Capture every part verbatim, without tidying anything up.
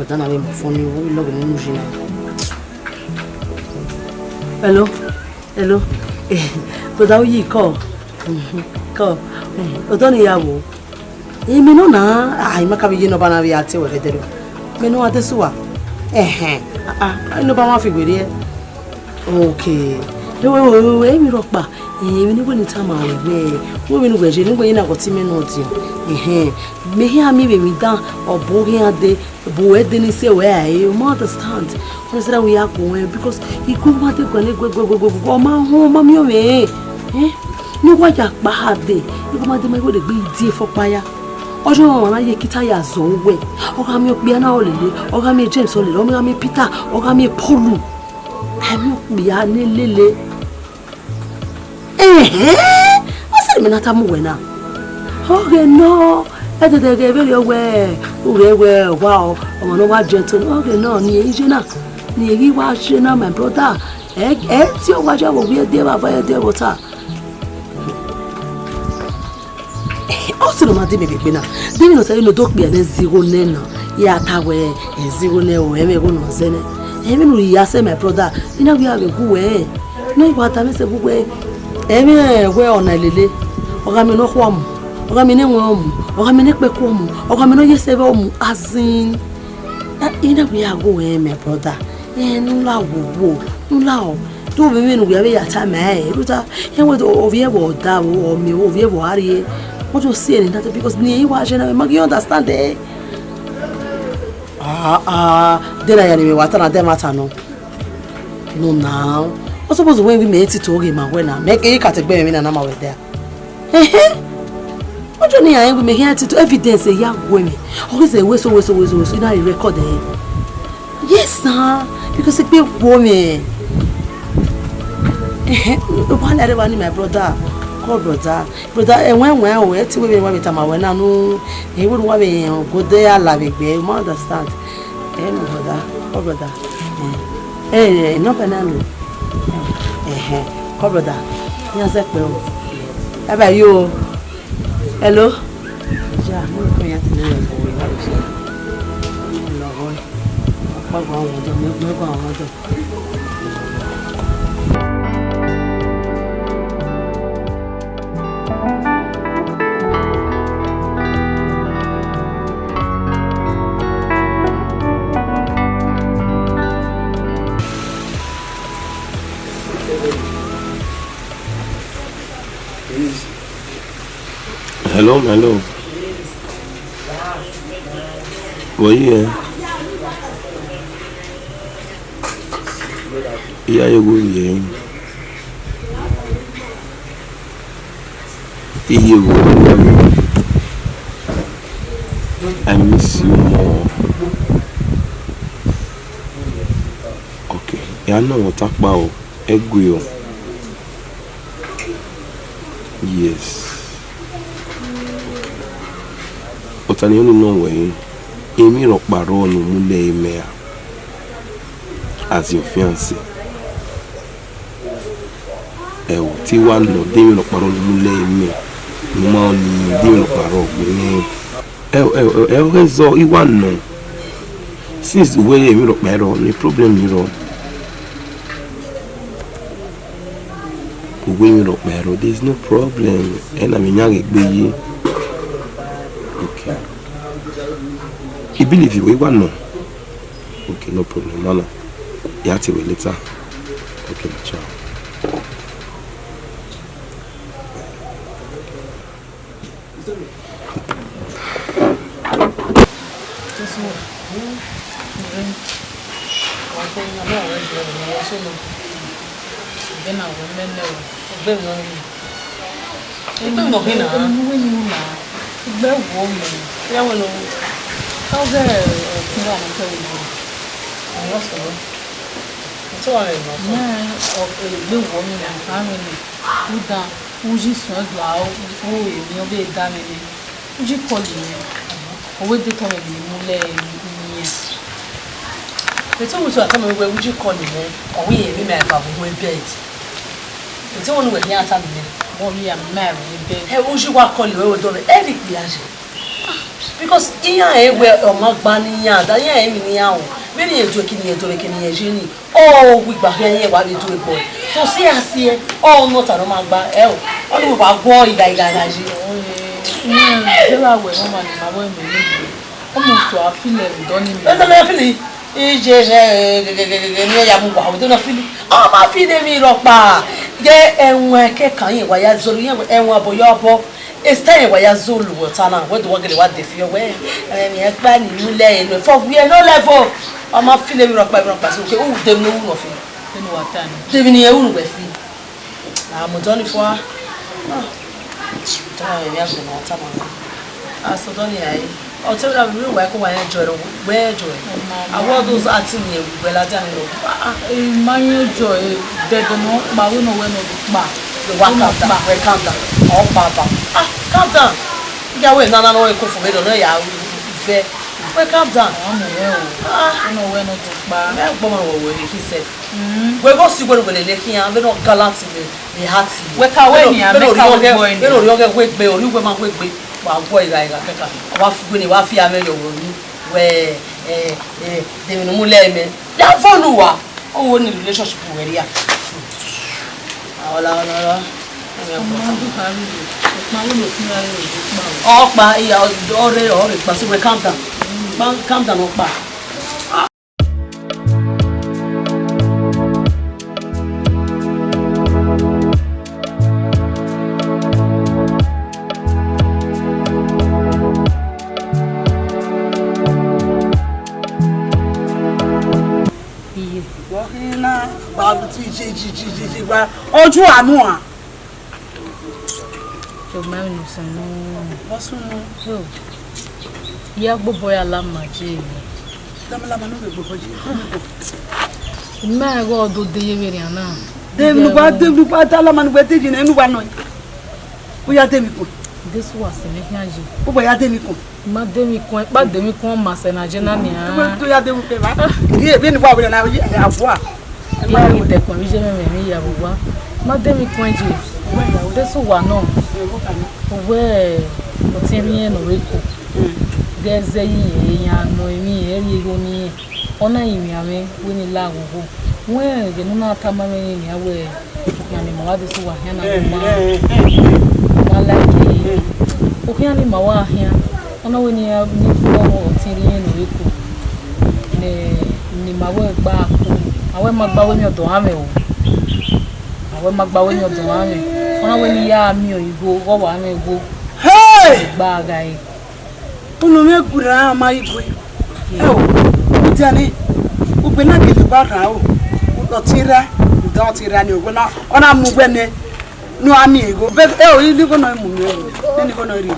Nana vbe phone vbe log in unu jina. Hello, hello. Brother, who you call? Call. Odọ ni ya wo. Imi nọ na, ah, ima ka vbe ye nọmba na vbe a tie wẹ vbe ẹdẹrẹ. Mẹ ne u wa de sẹ uwa. Ẹhẹn. Ah, ah, nọmba mwa fi werriẹ. Okay. Ewe, ewe, ewe, emwi rhọkpa. Eh, emwi ne uwẹ ni tama ruẹ wẹ, wẹ vbene uwẹ ye ne uwẹ ye na ghọtọ imẹ ne ọdiọn. Ehẹn. Mẹ hia miẹn vbe emwi dan, ọ bu ghi iran de, bu wẹ de ni sẹ wẹ a re, u ma understand. Wẹ sẹ da wẹ ya guẹ, because igue ma de guẹ ne guẹ, guẹ, guẹ, guẹ, guẹ, ọ ma họn, ọ ma miẹn ọmwẹ. Eh? Ne uwa ya kpa ha de, igue ma de ma igue de gbe idin fo kpa ya. Ọjọ ọmwa na ye kita ya zọ uwẹ. Ọ gha miẹn okpia na ọ lele, ọ gha miẹn James ọ lele, ọ gha miẹn Peter, ọ gha miẹn Paul. A miẹn okpia ne lele. Ẹhẹn, ọ sẹ mẹ na tama uwẹ na. Ọ ghe nọ, ẹdẹdẹ ghẹ vberriọ wẹ, u ghẹ wẹ wa, ọmwa ne ọ wa jẹ ẹto, ọ ghe nọ, ne irẹn ye na, ne irẹn ghi wa ye na, my brother. Ẹ, ẹ tie owa ye vbe ovbi ẹdẹ vbe avọ ẹdẹ vbe ota. Ọ sẹ ne ọ ma de mẹ vbe egbe na. De emwi ne ọ sẹ ne ọ do kpia nẹ zigho nẹ na. Ya ta wẹ, ẹ zigho nẹ o, ẹmwẹ igho ne ọ zẹ nẹ. Ẹmwẹ ne u ya sẹ, my brother. I na wia vbe gu wẹ. Ne I wa ta mwẹ sẹ gu wẹ. Ẹmwẹ wẹ ọna lele. Ọ gha miẹn ne ọ khua mu. Ọ gha miẹn ne ẹwẹn mu. Ọ gha miẹn ne ekpẹku mu. Ọ gha miẹn ne ọ ye sẹ vbe mu. As in, I na wia gu wẹ, my brother. Ẹ, ne u la wo wo. Ne u la o. Do vbe emwi ne u wia vbe ya ta mẹ, ẹ, u ta, ẹ, wẹ do, ovbi ẹvbo da o, ọ miẹn ovbi ẹvbo a rrie. Wọ́n tún sí ẹni dáadáa because ni èyí wá ṣe náà, ẹ má kí understand ẹ. Ah, ah, de na ya ni mi wa ta na, de ma ta nọ. No now. Wọ́n suppose wẹ bi mẹ ti to ghe ma wẹ na. Mẹ ke ka te gbe mi na na ma wẹ de. Ehe. Ọjọ ni ya wẹ mẹ hia ti to evidence ya wẹ mẹ. Ọ ghi sẹ wẹ so, wẹ so, wẹ so, wẹ so, na record ẹ. Yes, sir. Because egbe wo mẹ. Ehe, why not, why not, my brother? Call brother. Brother, eh, when, when, oh, eh, ti we be wa be tama we na nu, eh, we wa be, eh, go there, ala be gbe, you ma understand. Eh, my brother, call brother. Eh, eh, eh, no, na no. Eh, eh, call brother. Yan se pe o. Bye bye you. Hello. Ja, mo ko ya ti le fo we wa be. Hello, boy. Ọ̀pọ̀ àwọn ọ̀dọ́, mo gbọ́ àwọn ọ̀dọ́. Hello, my love. Were you here? Iya ye wo ye. Iye wo. I miss you more. Okay. Ya no water pa o. Ẹgue o. Yes. Ọta ni ọni nọ wẹ, emwi rhọkpa rrọọ ne u mu lẹ mẹ ra, as your fiancé. Ẹo, te I wa nọ, de emwi rhọkpa rrọọ ne u mu lẹ mẹ, ne u ma ọnii, de emwi rhọkpa rrọọ gbe mwẹ. Ẹo, ẹo, ẹo, ẹo, ghẹ zọ, I wa nọ. Since uwẹ ye emwi rhọkpa rrọọ, ne problem ni rrọọ. Uwẹ emwi rhọkpa rrọọ, there is no problem. Ẹ na vbe yan ghe egbe ye. Okay. I believe you, I wa nọ. Okay, no problem, ma nọ. Ya te wẹ later. Okay, ciao. Egbe wo mẹ. Ya wẹ no. Ọghe ọtẹn wa ne ọ kẹ vbe ye. Ọmọ sọrọ. Ọtẹn wa rẹ nọ sọ. Mẹ, ọ, egbe wo mẹ na, a mẹ ni. U dan, u yi suẹn gba, u, u emwi ọ vbe da mẹ nẹ. U yi call mẹ. Ọ wẹ de tọ mẹ vbe mu lẹ iyẹn. Etí wẹ sọ atọ mẹ wẹ u yi call mẹ, ọ wẹ irẹn mẹ ma eva vbe uwu bed. Etí wẹ ne uwẹ khian ta mẹ nẹ. Ọ wẹ a ma vbe bed. Ẹ, u yi wa call mẹ wẹ dọ mẹ, ẹ vbe ikpia ye. Because iran rẹn wẹ ọ ma gba ne iran, da iran rẹn emwi ne iran ru. Vbene irẹn do eke ne irẹn do vbe eke ne irẹn ye ni, ọ wu igba khian iran wa vbe do egbe. So, si a si ẹe, ọ nọ ọta ne ọ ma gba, ẹ o, ọ ni wa guọ igha igha igha ye. Iran zẹ vbe wẹ ọmwa ne ima wẹ mẹ ne egbe. Almost wa feel ẹre dọ ni mẹ. Ẹ tẹlẹ feel. Iye rẹ gẹgẹgẹgẹ ne ọ ya mu wa, ọ do na feel. Ọ ma feel emwi rhọkpa. Ye ẹwaẹn kẹkan iran wa ya zolo, iran ẹwaẹn ọbọ ya ọbọ. Esther wa ya zolo vbe ọta na, wẹ do wa gele wa de fi ọ wẹ, emwi ẹkpa ni mu lẹ enu fọ wiẹ no level. Ọ ma feel emwi rhọkpa, emwi rhọkpa so ke u de emwi ne u ru nọ fi. Enu wa ta ni. De emwi ne u ru wẹ fi. A mu dọ ni fua. Tọ emwi a gbe nọ ọta na. A so dọ ni ai. Ọ te ra vbe wa ko wa enjoy ro, wẹ enjoy. Awọ do za ti ni ewu wẹ la dia ni no. Ah, ah. Ma enjoy, dẹdẹ nọ kpa, wẹ nọ wẹ nọ kpa. Wa calm down, wẹ calm down. Ọ kpa ba. Ah, calm down. Iga wẹ nana no eko fo me do no ya vẹ. Wẹ calm down. Ọ mu wẹ o. Ah. Wẹ nọ wẹ nọ kpa. Mẹ gbọ ma wọ wẹ he sef. Mm. Wẹ go si wẹ wẹ lele khian, wẹ nọ gallant me, me heart. Wẹ ka wẹ ni a, mẹ ka wẹ boy ni. Wẹ no ri ọghe wẹ gbe, ori wẹ ma wẹ gbe. Wa guọ igha igha kẹka. Wa fu wẹ ni, wa fi amẹ yọ wẹ ni. Wẹ, eh, eh, de me no mu lẹ mẹ. Ya fo nu wa. O wo ni relationship wẹ ria. Ọla, ọla, ọla. Ọkpa, iya, ọrẹ, ọrẹ kpa, so we calm down. Calm, calm down, ọkpa. Iye. Wọ khin na gba ti je, je, je, je, je, gba. Ojú àánú à. Ṣùgbọ́n mi nìsan náà. Wọ́n sún mọ́. So, ya gbogbo ya la ma je. Dama la ma nu gbogbo je. Ima ẹghọ do de ye vbe rian na. De nu ba, de nu ba, da la ma nu gbe de je na, nu ba nọ. Ó yá dé mi kùn. Jésù wà sí mi hìan yìí. Ó bọ̀ yá dé mi kùn. Má dé mi kùn, ẹ pa dé mi kùn, ọmọ àṣẹ náà jẹ́ náà nìyà. Tó yá dé mi kùn, ẹ bá. Ìdí èbí ni wà wẹ̀rẹ̀ náà, àbúà. Ìyá mi dẹ̀kun, mi jẹ́ mẹ́mẹ́ mi ìyàwó wa. Má dé mi kùn, ẹ jẹ́. Jésù wà náà. Owó ẹ̀, ọtí rí ẹ̀ nọ rẹ kù. Gẹ́gẹ́ yìí, èèyàn àná èmi, ẹ̀ rí ego ní ẹ̀. Ọ na rinmwian mwẹ wẹ ne I la ghogho. Wẹ ẹghẹ ne u na tama mwẹ rẹn nian wẹ, okhian ne ima wa do sẹ uwa khian na ma, ma like. Okhian ne ima wa khian, ọ na wẹ ne iran ni kpọmọ ọtẹn rre irẹn ne ọ rre eko, ne, ne ima wẹ gba ko. A wẹ ma gba wẹ miẹn ọdọ mwẹ o. A wẹ ma gba wẹ miẹn ọdọ mwẹ. Ọ na wẹ ne I ya miẹn igho, ọ wa mwẹ igho. Hey! Gba gha ẹre. Unu mwẹ gurra ma igwe. Eo, udiani, ugbe na gele gba rhan o. Ọtẹn ra, udan ọtẹn ra ni, owẹ na, ọ na mu uwẹ nẹ, ne ọ a miẹn igho. Eo, I nigho nọ mu mwẹ, ne nigho nọ rhie.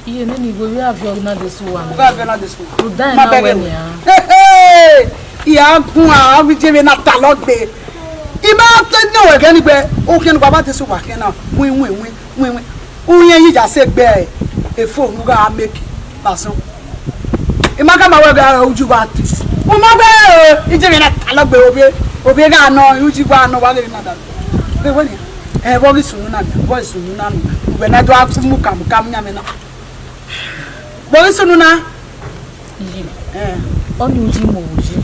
Iye ne ni igho vbe aviọ na de sẹ uwa. Vbe aviọ na de sẹ uwa. Udan ma na bẹghe wẹ wẹ. Nian. Hey, hey! I a gun a, a vbe je vbe na talọ gbe. I ma te ne wẹ gẹ ni gbe, okhian ne uwa ba de sẹ uwa khian na, win, win, win. Win, win. Uyẹn yi ya sẹ gbe efo ne u gha make vbe asọn. I ma gha ma wẹ gha uju gha te. U ma wẹ, eh, I je vbe na talọ gbe ovbi, ovbi gha nọ, uju gha nọ, wa ghe na da. Vbe wẹ ni, ẹ, vbọ ghi sunu na, vbọ ghi sunu na nu. Wẹ na do a mu kamu kamu yan mẹ na. Vbọ ghi sunu na. Iye. Eh. Ọni uji mu owo yi.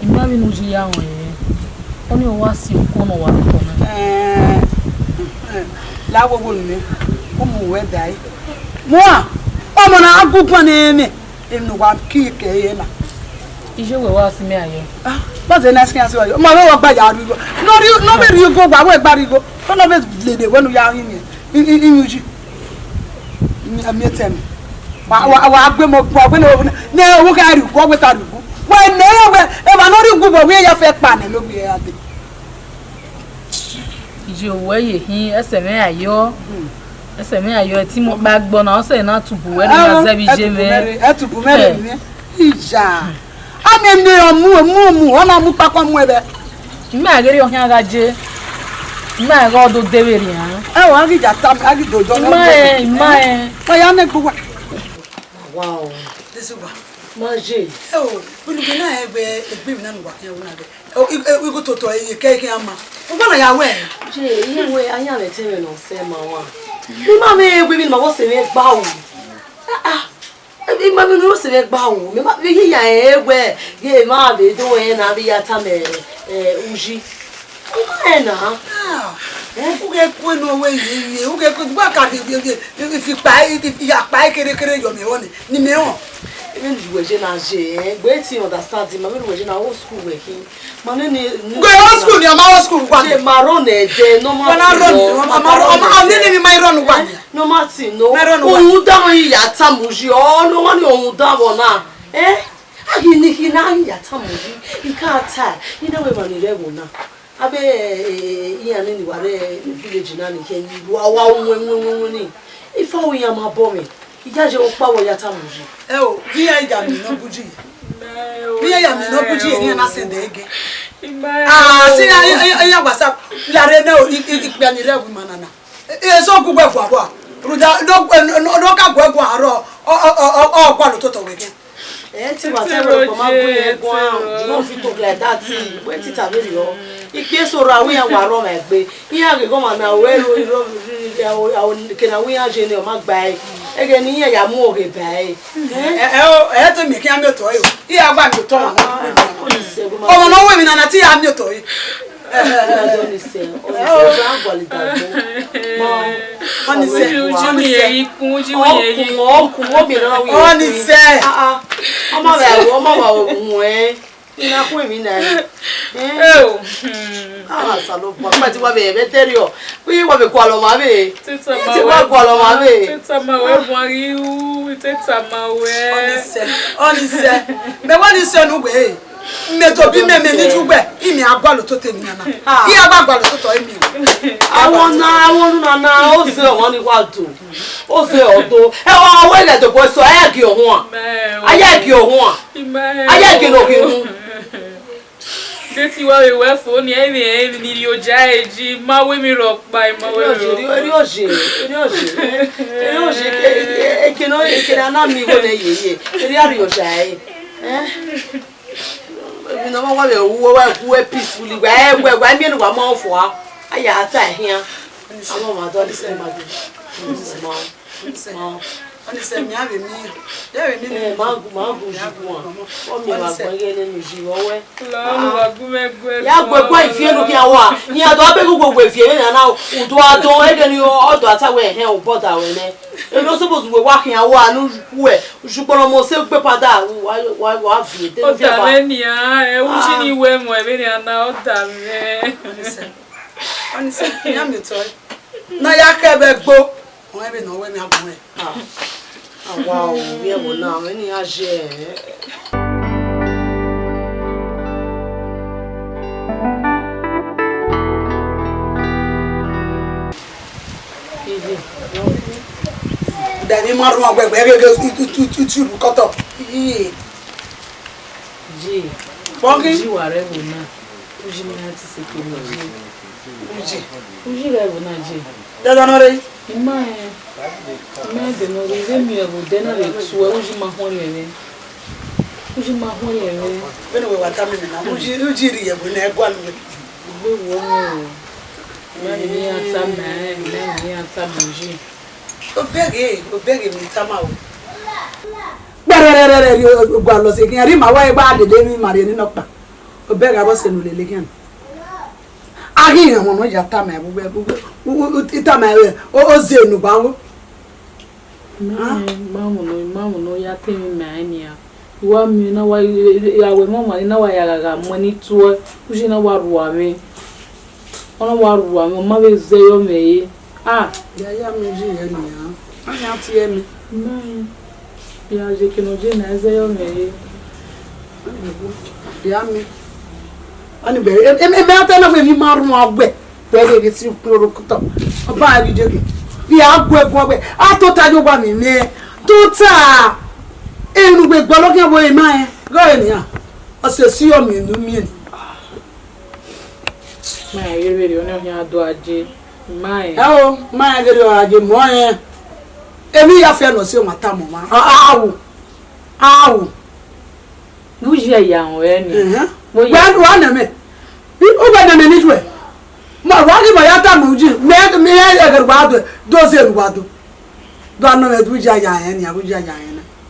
I ma vbe ne uji ya rẹn rẹn. Ọni ọ wa si oko ne ọ wa rhọkọ na. Eh, eh, la wo wo nẹ, u mu wẹ dae. Mua, ọmọ na a gu guan ne mẹ, emwi ne uwa ki ke ẹre na. Iye wẹ wa si mẹ ayọ. Ah, bọzẹ na si a si wa yo. Ma vbe wa gba ya ru igho. No ri, no vbe ri igho, wa wẹ gba ri igho. No vbe lele wẹ ne u ya rin. I, i, i, uji. Mi, mi etẹn. Wa, wa, wa gbe mọ, wa gbe ne, ne, wo ka ri, wa gbe ta ri. Wa ne, wa, e ma no ri gu, wa wi ya fẹ kpa ne, no wi ya de. Iye owẹ ye hin, ẹsẹ mwẹ ayọ. Ẹsẹ mwẹ ayọ, ẹtin mọ kpa gbọ na, ọsẹ na tubu wẹ ne na zẹ vbe iye mwẹ. Ẹ tubu mẹ re, ẹ tubu mẹ re. Ija. Ami ene ọmu, mu, mu, ọ na mu kpakpa mu ẹvbẹ. Ima ghe rhie ọkhian gha je. Ima ghe ọ do de vberrian. Ẹ o, a ghi ya ta, a ghi do dọ. Ima ẹ, ima ẹ. Ma ya ne gbuwa. Wow. This one. Ma je. Ẹ o, unu gbe na ẹ wẹ egbe mi na nu wa khian wuna wẹ. O, i, i, i go toto ẹ ye kẹ kẹ ama. Ugbo na ya wẹ. Je, iye wẹ, a ya vbe te mwẹ nọ sẹ ma wa. Ima mwẹ egbe mi ma wo se mwẹ gba o. Ah, ah, I ma vbe ne u sẹ vbe gba ru, mẹ ma vbe hia ẹre wẹ, ghe emwa vbe do ẹre na vbe ya tama, eh, Uyi. I ma rẹn na. Ah, u ghẹ ku enu wẹ yeye, u ghẹ ku, wa ka fi, fi, fi, fi, fi kpa, fi, fi ya kpa kere kere yọ mẹ rọ ni, ni mẹ rọ. Vbene uwẹ je na je, eh, gbe ti understand ma, vbene uwẹ je na old school wẹ khin. Ma nene, gbe old school ni, ọ ma old school wa. Je ma run ẹdẹ, normal thing, no. Wa na run, ọ ma, ọ ma, ọ ma, ọ nene ni ma run wa ni. Normal thing, no. Ma run wa. Ohun da wọn ya tama Uyi, ọ, no, wọn ni ohun da wọn na. Eh? A ghi ni khin na ya tama Uyi, I ka ta, I na wẹ emwa ni rre ẹvbo na. Avbe, eh, iran ni ni wa rre village na ni khin, wa, wa wẹn, wẹn, wẹn, wẹn ni. Ifa ru iran ma bọ mwẹ. I ya ye okpa wẹ ya tama Uyi. Ẹ o, vbe iran ya miẹn ne ọ bu Uyi? Vbe iran ya miẹn ne ọ bu Uyi, eni na sẹ ẹdẹ ẹgẹ. Ah, si iran, iran, iran WhatsApp, la rre nẹ o, i, i, ikpia ni rre ẹvbo ima nana. Eso gu wẹ guan rua. Rhunmwuda ne ọ, ne ọ, ne ọ ka gu wẹ guan rrọọ, ọ, ọ, ọ, ọ, ọ gualọ ototọ wẹ khin. Eh, te wa tẹ wẹ ọkpọ ma gu irẹn guan, you don't fit talk like that. Wẹ te ta vberriọ. Ikpia eso ra wẹ iran wa rrọọ mwẹ egbe. Iran ghe ghe ọmwa na wẹ ro ro ro, kena wẹ iran je ne ọ ma gba ẹre. Ẹghẹ ne iran ya mu ọghe ba ẹre. Eh? Ẹ, ẹ, o, ẹ te miẹn khian miotọ ẹre o. Iran gba miotọ ọmwa. Ọmwa ne ọ wẹ emwi nana te iran miotọ ẹre. Ọnise, Ọnise, ọ gualọ idagbo. Ma, Ọnise, Uyi, Uyi, Ọnise. Uyi, ikun, Uyi, Uyi, ikun. Ọkun, ọkun, omiẹn na wẹ Ọnise. Ah, ah. Ọ ma vbe aro, ọ ma vbe aro muẹn. I na khu emwi na. Eh? Eo. Hmm. Ah, Osanobua, kpa ti wa vbe ẹmwẹ tẹrriọ. Uyi wa vbe gualọ ọmwa vbe. Te tama wẹ. Te wa gualọ ọmwa vbe. Te tama wẹ, guan ghi ru, te tama wẹ. Ọnise, Ọnise. Mẹ wa ni sẹ nu wẹ. Mẹ tobọ mẹ, mẹ ni ju wẹ, imẹ a gualọ ototọ emwi nana. Ah. I a gba gualọ ototọ emwi. Awọ na, awọ na na, oze ọmwa ni wa do. Oze ọ do. Ẹ wa wẹ lẹ dobo eso, ẹ gi ọhuan. Mẹ o. A ya gi ọhuan. Mẹ o. A ya gi no gi ru. De ti wa vbe wẹ fo ni, ẹ vbe, ẹ vbe ni rhie oja ẹre ji, ma wẹ emwi rhọkpa, ma wẹ emwi rhọkpa. Erriọ je, erriọ je, erriọ je, eke nọ, eke na na miẹn igho nẹ yeye, erriọ a rhie oja ẹre. Eh? Emwi ne ọ ma wa vbe ru, wa khu peacefully, wa, wa, wa miẹn ne uwa ma fua, a ya ta ẹre khian. A ma ma do, Ọnise ma do. Ọnise ma. Ọnise, ma. Ọnise, mẹ a vbe miẹn. Mẹ a vbe miẹn. Eh, ma gu, ma gu ji guan. Ọ miẹn wa guan ye ne mi ji vbe ọwẹ. La, wa gu mẹ guẹ. Ya guan, guẹ guan ifi enu khian wa. Iran do abẹ gu guan ifi enu na, udu adọn, ẹghẹ ne ọ do ata wẹ hẹn, u bọda wẹ nẹ. Eno suppose wẹ wa khian wa, ne u wẹ, u sukpọnọ mọ sẹ gbe pada, wa, wa, wa viẹ, de u viẹ ba. Ọ da mwẹ nian, ẹ, Uyi ni wẹ mu ẹmwẹ nian na, ọ da mwẹ. Ọnise, Ọnise, iran miotọ ẹre. Ne a ya khẹ vbe ẹgbo, ọ rẹn vbene ọ wẹ mẹ agbọn ẹre. Ah, a wa o, vbe ẹvbo na, vbene iran ye ẹre. Iye. Dẹni ma rhuan gbẹgbẹ, ghe, ghe, tu, tu, tu, tu, tu, kọtọ. Iye. Ji. Bọghi. Ji wa rre ẹvbo na. Uyi ne iran te sẹ ke ne Uyi. Uyi. Uyi rre ẹvbo na je. Dada nọ rre. I ma rẹn. I ma rẹn de nọ rre, vbe miẹn vbe odẹ na vbe tuẹ, Uyi ma họn rẹn mwẹ. Uyi ma họn rẹn mwẹ. Vbene uwẹ wa tama mẹ na, Uyi, Uyi rhie ẹvbo na, ẹ gualọ uwẹ. Egbe wọ mwẹ o. I ma rẹn ne iran tama ẹn, I ma rẹn ne iran tama Uyi. Obẹghe, obẹghe ne I tama o. Gbẹrẹrẹrẹ, gualọ sẹ khian, rhie ima wa gba lele emwi ima rhie ne nọkpa. Obẹghe avbe ọse ne u lele khian. A ghi rẹn ọmọ ne ọ ya tama ẹvbo, ẹvbo, u, u, u, I tama ẹvbo, o, o ze enu gba wo. Ma, ma mu nọ, ma mu nọ ya te emwi ma nian. I wa miẹn na wa, ya wẹ mọ ma na wa ya ghagha mu ẹn ni tuẹ, Uyi na wa rua mwẹ. Ọ na wa rua mwẹ, ọ ma vbe zẹ yọ mwẹ re. Ah! Ya ya miẹn Uyi rẹ nian. A yan tie mi. Ma, ya je ke ne ọ je na zẹ yọ mwẹ re. Ya mi. Ani bẹ, em, em, em, ata na wẹ mi ma run awẹ. Wẹ ghe ghe si ukun oro kutọ. Ọba a ghi je ghe. Bi a gu ẹguọn wẹ. A tota yo wa mi nẹ. Tota. Enu gbe gbọlọ khian vbe ema ẹn. Gọ enian. Ọ sẹ si ọ miẹn enu miẹn. Ma rẹn vberriọ, ọnii ọ khian do aje. Ma rẹn. Ẹ o, ma rẹn vberriọ, aje mọ rẹn. Emwi ya fian ne ọ si ọmwa tama ọmwa. A, a wo. A wo. Ne u ye ya rẹn ọnrẹn ni. Ẹhẹn. Mo ye. Wẹ, wa nẹ mẹ. U wẹ nẹ mẹ ne ijuẹ. Ma, wa ghi ma ya tama Uyi. Mẹ, mẹ ya ẹghẹ ne uwa do, do zẹ ne uwa do. Do anọ mwẹ, do ya ya rẹn nia, do ya ya rẹn na.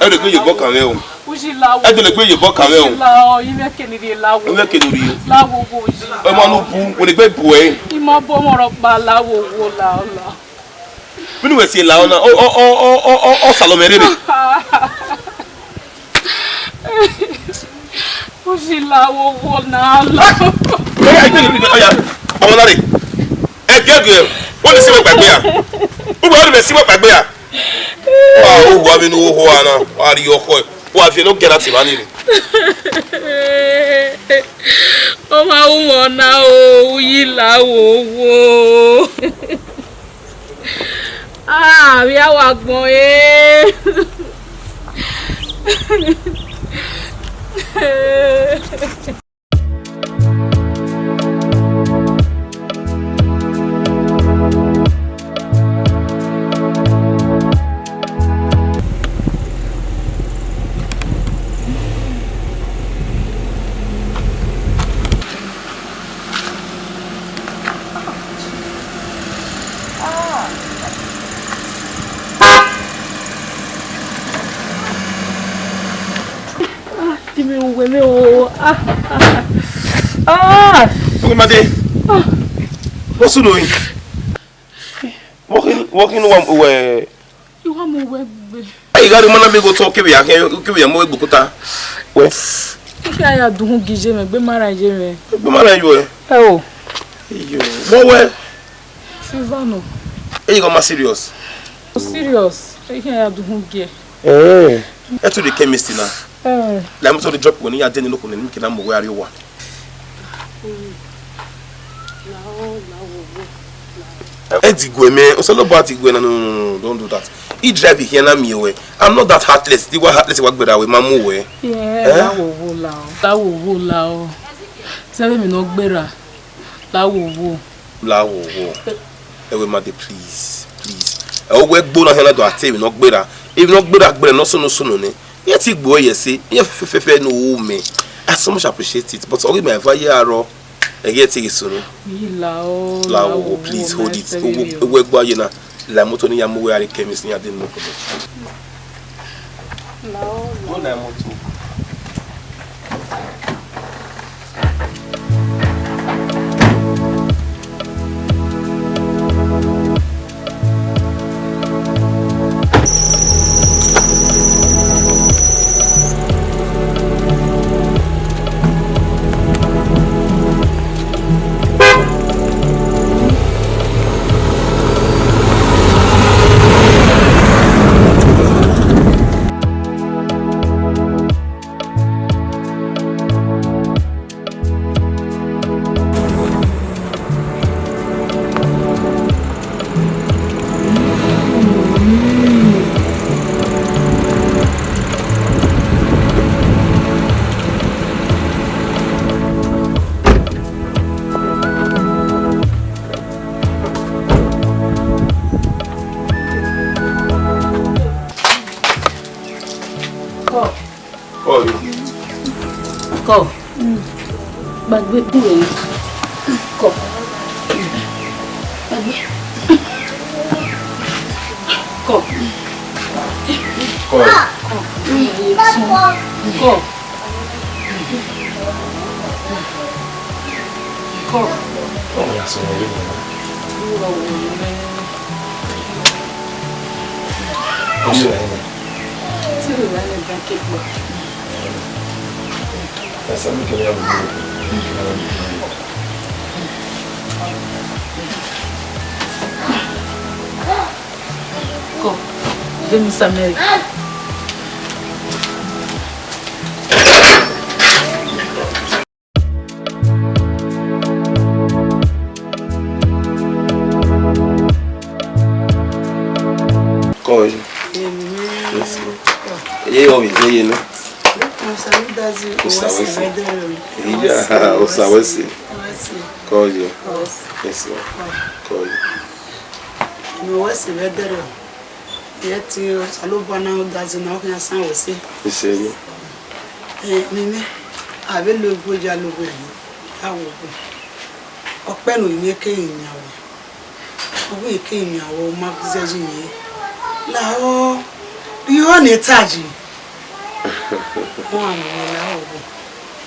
Ẹdẹ gbe ye bọ kan mwẹ o. Uji la wo. Ẹdẹ gbe ye bọ kan mwẹ o. Uji la o, imẹ kene rhie la wo. Imẹ kene rhie. La wo wo uji. Ọmọ nu bu, wẹ gbe bu ẹ. Imọ bọ ọmọ rọ kpa la wo wo la la. Mini wẹ si la ọna, ọ, ọ, ọ, ọ, ọ, ọ, ọ salọ mẹ rere. Uji la wo wo na la. Ọya, ọya, ọya, ọmọ na re. Ẹgbẹgbẹ, wọ́n ní sí wọ́n gbàgbé à. Wọ́n ní sí wọ́n gbàgbé à. Wa o wa mi nu wo ho ana, wa ri ọkọ ẹ. Wa fi no get out of here. Ọ ma wu mọ na o, uyi la wo wo. Ah, vbe a wa gbọn e. Ah, ti mi uwe mi o. Ah, ah, ah. Uwe made. What's doing? Walking, walking one way. I wa mu wẹ gbe. Ẹ gha rhie mana mi gho tọ kevbe ya kevbe ya mu egbe okuta. Wẹ. Ike a ya duhun gi ye mwẹ, gbe ma ra ye mwẹ. Gbe ma ra ye wẹ. Ẹ o. Iyo. Mo wẹ. Fever nọ. Ẹ gha ma serious. Serious. Ike a ya duhun gi. Eh. Ẹ to the chemist na. Eh. La mo to the drop wẹ ne ya de ni no ko ne mi kina mu wẹ a rrie owa. Ẹ diguẹ mẹ, Osanobua diguẹ na, no, no, no, no, don't do that. He drive here na miẹn wẹ. I'm not that heartless. Di wa heartless wa gberra wẹ ma mu wẹ. Yeah, eh? La wo wo la o. La wo wo la o. Sẹ vbe mi nọ gberra. La wo wo. La wo wo. Ẹwẹ ma de, please, please. Ẹ, owẹ gbo na hẹn na do a te emwi ne ọ gberra. Emwi ne ọ gberra gberra ne ọ sunu sunu nẹ. Iye ti gbe ẹ ye ẹse, iye fẹfẹfẹ ne u mẹ. I so much appreciate it, but ọ ghi ma eva ye arọ, ẹ ghi te ghi sunu. Yi la o, la wo wo, please hold it. Owẹ gbo aye na, la moto ne ya mu wẹ a rre chemist ne ya de mu okolo. La o, la. Go na moto. Kọ. Kọ. Gbagbe kúrò yìí. Kọ. Gbagbe. Kọ. Kọ. Kọ. Kọ. Kọ. Ọmọ ya sọ̀rọ̀ yìí nìyẹn. Ó sì rẹ̀ ni. Tí ìrora ni bá ké pọ̀. Ẹ sọ mí kí ni a wù ú. Kọ, de mi Samuel. Kọ yi. Yes, ma. Ye yo mi, ye ye no. Osa wẹ sẹ. Iya, osa wẹ sẹ. Kọ yi. Yes, ma. Kọ yi. Inu wẹ sẹ vbe ẹdẹrẹ. Ye te Osanobua na da zẹ na, ọ khian san wẹ sẹ. Isẹ yi. Eh, mimi, a vbe lo egbe ya lo egbe yi, a wo egbe. Ọkpẹ ne uyinmwẹ ke yin yan wẹ. Ọ wẹ ke yin yan wẹ, ọ ma zẹ yi yẹn. Lahọ, rhie ọnẹ ta yi. Wọn a miẹn lahọ wẹ.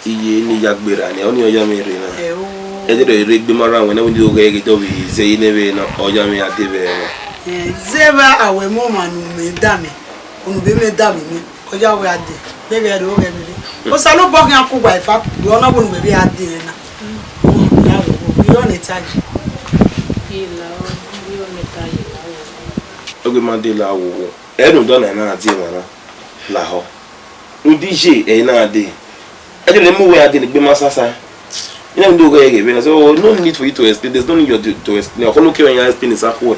Iye ne I ya gberra nẹ, ọnii ọ ya mwẹ rre na. Ẹ o. Ẹdẹrẹ rre egbe ma rran wẹ na, wẹ ne I do ghẹ ghe dọ vbe zẹ yi nẹ vbe na, ọ ya mwẹ a de vbe ẹmwẹ. Eh, zẹ vbe a wẹ mu ọmwa ne u mẹ da mẹ, unu vbe mẹ da vbe mẹ, ọ ya wẹ a de, vbe vbe ẹre ọ ghẹ vbe rre. Osanobua khian ku uwa efa, wẹ ọ na wẹ unu vbe vbe a de na. Ya vbe rhie ọnẹ ta yi. Ila o, rhie ọnẹ ta yi, la o. Oge ma de la wo wo. Ẹ rhunmwuda ọna na a die emwa na. Lahọ. Rhunmwuda iye ẹre na dee. Ẹdẹ ne mu wẹ a dee ne egbe ma sasa. Iran do ghẹ ghẹ vbe na, so no need for you to explain. There's no need you to, to explain. Ọkhọ ne okẹ ya explain sa khuẹ.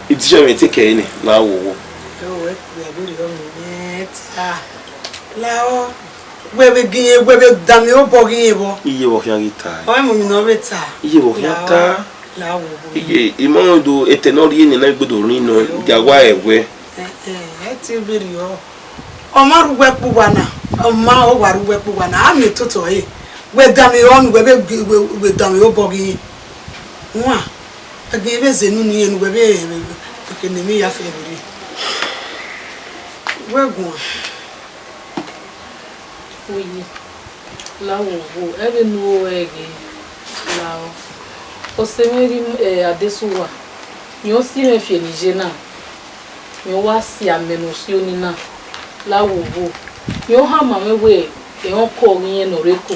Iti shọ mwẹ te kẹ ne la wo wo. Yo, wẹ kpẹ vbe rhie ọnẹ ta. Lahọ. Wẹ vbe gie, wẹ vbe da mwẹ obọ gie vbọ. Iye vbọ khian ghi ta. Ọ mu mi nọ vbe ta. Iye vbọ khian ta. La wo wo. Iye, I ma do etẹ ne ọ rhie ne na gbe do rin nọ, dia wa ẹwẹ. Ẹ, ẹ, ẹ te vberriọ. Ọ ma rre uwu ẹkpo uwa na, ọ ma, ọ wa rre uwu ẹkpo uwa na, a miẹn toto ẹre. Wẹ da mwẹ ọnu, wẹ vbe gbe, wẹ, wẹ da mwẹ obọ ghi. Wan, ẹgbẹn vbe zẹ unu ni, enu wẹ vbe, vbe, vbe, vbe, ne emwi ya fẹ vberriọ. Wẹ guan. Oye, la wo wo, ẹ vbe ne u ru ẹre ghe, la o. Ọse mwẹ rhie, eh, adesẹ uwa, rẹn ọ si mwẹ fi eni iye na, rẹn ọ wa si amẹ ne ọ si oni na, la wo wo. Rẹn ọ hama mwẹ wẹ, ẹmwẹ ọkọ ghi rẹn ne ọ rre eko,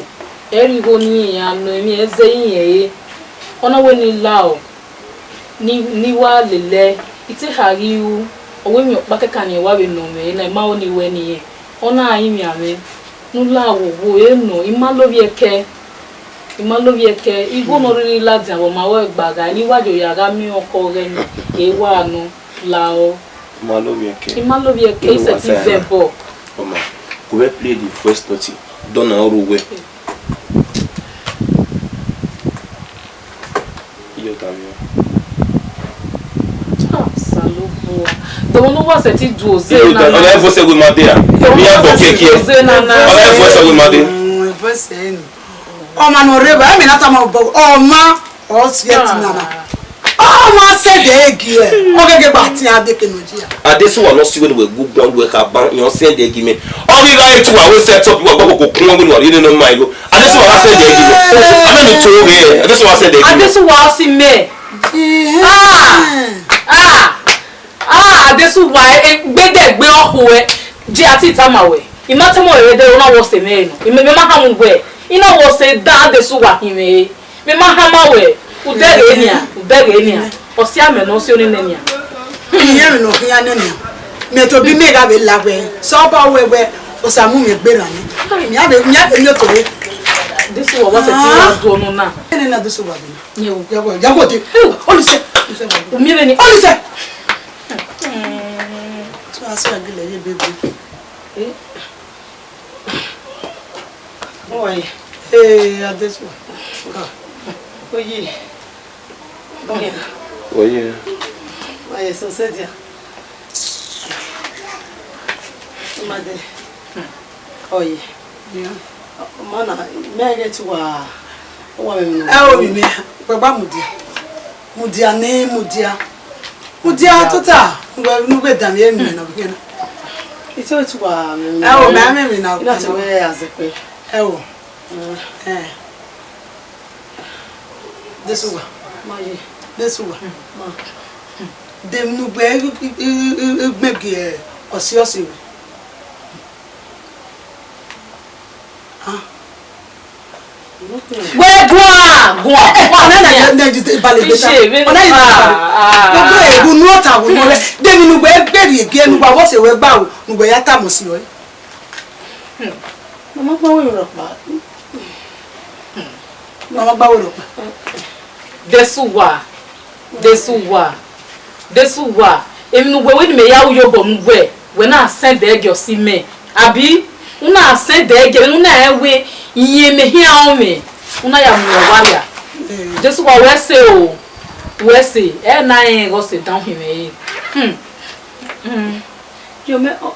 ẹ rhie igho ne irẹn ya nọ emwi, ẹ zẹ irẹn re. Ọ na wẹ ne I la o, ne, ne I wa lele ẹe, I te kha ghi ru, ọ wẹ emwi ọkpa kẹkan ne irẹn wa vbe nọ mwẹ na, I ma ho ne I wẹ ne irẹn. Ọ na rinmwian mwẹ, ne u la wo wo, ẹ nọ, I ma lovbiẹ kẹ, I ma lovbiẹ kẹ, igho ne ọ rhirhi ladian vbe ọ ma wẹ gba gha, ne I wa yo ya gha miẹn ọkọ ọghẹe ni, e wa nọ, la o. Ma lovbiẹ kẹ. I ma lovbiẹ kẹ, I sẹtin vẹ ẹbọ. Ọma, go vbe play the voice note, dọna ọ rre uwẹ. Iye Osanobua. Dọmọ ne uwa sẹtin du oze na na. Ọna ẹvbo sẹ wẹ ma dee ra? Mẹ iran bọ kiekie. Oze na na. Ọna ẹvbo sẹ wẹ ma dee. Ọma ne ọ rre evba, ẹmwẹ na tama obọ, ọma ọ siẹ ẹtin na na. Ọma sẹ ẹdẹ gie, ọ gẹgẹ gba tian deke ne ọ yi a. Adesuwa ne ọ si wẹ ne uwẹ gu guan wẹ kha ban, iran sẹ ẹdẹ gie mẹ. Ọ ghi gha re te uwa wẹ set up, uwa gba koko kun wẹ ne uwa rhie nene ọma igho. Adesuwa wa sẹ ẹdẹ gie mẹ. Amẹ ne to ghe, Adesuwa sẹ ẹdẹ gie mẹ. Adesuwa ọ si mẹ. Ah! Ah! Ah, Adesuwa, e, gbẹdẹgbẹ ọkhuẹ, je a ti tama wẹ. I ma tama wẹ vbe ẹdẹrẹ, ọ na wẹ ọse mwẹ nọ. I mẹ, mẹ ma hama uwẹ. I na wẹ ọse dan Adesuwa hin mwẹ. Mẹ ma hama wẹ. Udẹghe nian, udẹghe nian. Ọsia mẹ ne ọ si ọnii nẹ nian. Iyẹn emwi ne ọ khian nẹ nian. Mẹ tobọ mẹ gha vbe la wẹ. Sẹ ọba wẹ wẹ, Osa mu mwẹ gberra nẹ. Mẹ a vbe, mẹ a vbe miẹn otọ re. Adesuwa wa sẹtin wa do ọnọ na. Ẹnẹ na Adesuwa vbe na. Yẹ wo. Ya wo, ya wo de. Onisẹ. Onisẹ. Umiẹn vbene. Onisẹ. Tun asẹ gele ye bebe. Eh. Oye. Eh, Adesuwa. Ah. Oye. Oye. Oye. Oye, so se dia. Made. Oye. Yeah. Mana, mẹ ghe te uwa, uwa mwẹ emwi ne uwa. Ẹ o, mimi, wẹ gba mudia. Mudia ne, mudia. Mudia tota, wẹ ne u vbe danmwẹ emwi na vbe na. Ito tu wa mwẹ emwi. Ẹ o, mẹ a mwẹ emwi na. Ina te wẹ azekpe. Ẹ o. Mm. Ẹ. Desuwa. Ma ye. Desuwa. Ma. De emwi ne ugbẹ gbẹn gie ọsiọsi wẹ. Ah. Wẹ guan, guan, guan. Ọna na ye, na ye de bale beta. Ọna ye de bale. Gbogbo ebu nu ọta wo nọ rẹ. De emwi ne ugbẹ gbe rhie gie ne uwa vbọse wẹ gba o, ne uwa ya tama si ọre. Hmm. Mama gba wẹ rhọkpa. Mama gba wẹ rhọkpa. Desuwa, Desuwa, Desuwa, emwi ne uwẹ wẹ ne mẹ ya ru ye obọ ne uwẹ, wẹ na sẹn dẹ gie ọse mwẹ, abi? U na sẹn dẹ gie, u na rẹn wẹ iyẹn mẹ khian rọnmwẹ, u na ya mu mwẹ ọvba ria. Desuwa, wẹ sẹ o, wẹ sẹ, ẹ na rẹn ghe ọse dan uhin mwẹ re. Hmm. Hmm. Yo, mẹ, ọ,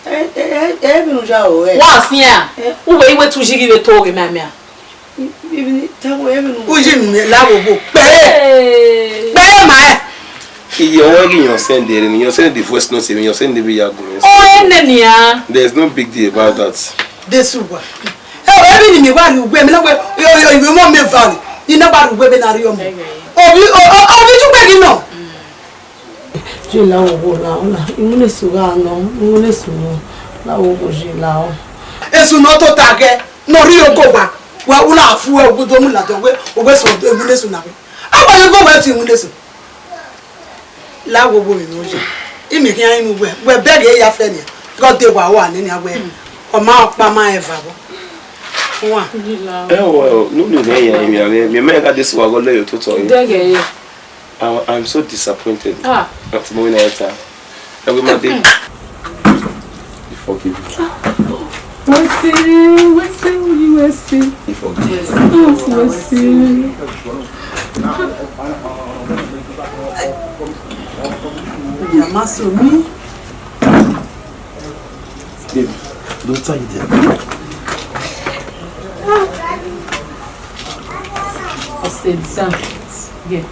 ẹ, ẹ, ẹ, ẹ, vbene u ya ro, ẹ. Wa fian. Ẹ. Uwẹ i wẹ te u yi ghi vbe to ghe mẹ amia. I, i, i, ta wẹ, ẹ, vbene u. U yi mi la wo wo. Kpẹre. Hey. Kpẹre ma ẹ. Iye ọwẹ ghi yan send ere ni, yan send the voice note, yan send the ya gun. O, ene nia. There is no big deal about that. Desuwa. Ẹ o, emwi ne mi wa rhie uwẹ, mi na wẹ, yo, yo, iwẹ ọmọ mẹ va ni. I na wa rhie uwẹ vbene a rhie ọmọ. Obi, o, o, obi ju gbe ghi nọ. Je la wo wo la, la, iwinna esu gha nọ, iwinna esu nọ, la wo wo je la o. Esu nọ tota gẹ, nọ rhie oko gba, wẹ u na fu ẹre ugudo mu ladian wẹ, wẹ so iwinna esu na wẹ. Agbọn ye gbe wẹ ti iwinna esu. La wo wo mi nọ je. Imi khian inu wẹ, wẹ bẹghe ya fẹ nia, gọ de wa wa nene wẹ, ọ ma ọkpa ma eva vbọ. Wa. Ẹ o, ẹ o, ne unu mwẹ ya emwi amwẹ, mẹ mẹ gha de sẹ uwa gha lẹ ye ototọ re. Dẹghe ye. I, I'm so disappointed. Ah. That's more than that. Every Monday. You forgive me. What's it? What's it? You what's it? You forgive me. Oh, what's it? Ìyá má sọ mí. Babe, don't tell you there. Sit down. Yeah.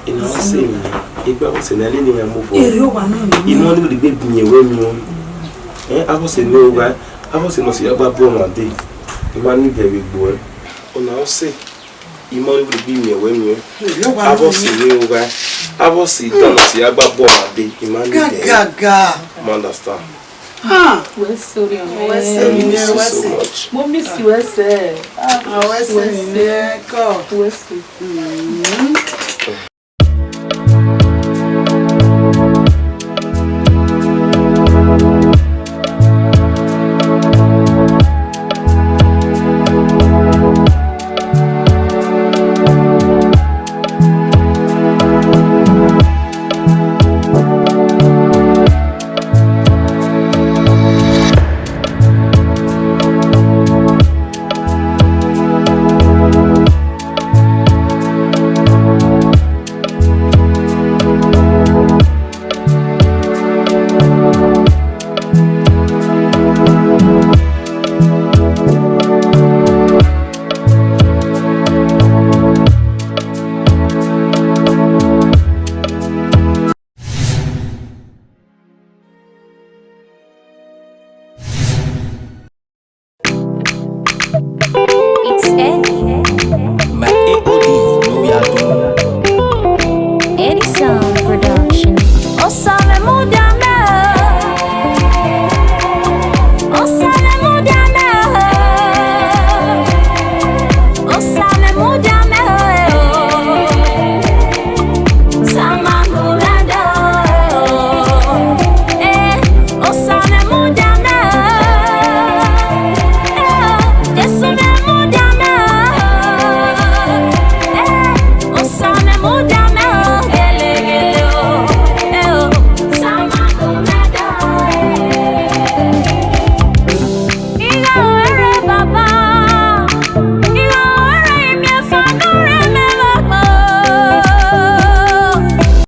Ina ọ sẹ emwi, egbe avbe ọse ne a lele iran mu obọ. Ere owa na nọ. Imẹ ọnii vbe gbe miẹn wẹ miẹn. Eh, avbe ọse ne ogha, avbe ọse ne ọ si ya gba bu ọmwa dee. I ma need ẹre vbe egbe ruẹ. Ọna ọ sẹ, imẹ ọnii vbe gbe miẹn wẹ miẹn. Ere owa na nọ. Avbe ọse ne ogha, avbe ọse dan ne ọ si ya gba bu ọmwa dee. I ma need ẹre. Ga, ga, ga. You understand? Ah. Wẹ sẹ, wẹ sẹ. I miss you so much. Mo miss you, wẹ sẹ. Ah, wẹ sẹ, wẹ sẹ. Wẹ sẹ. Mm.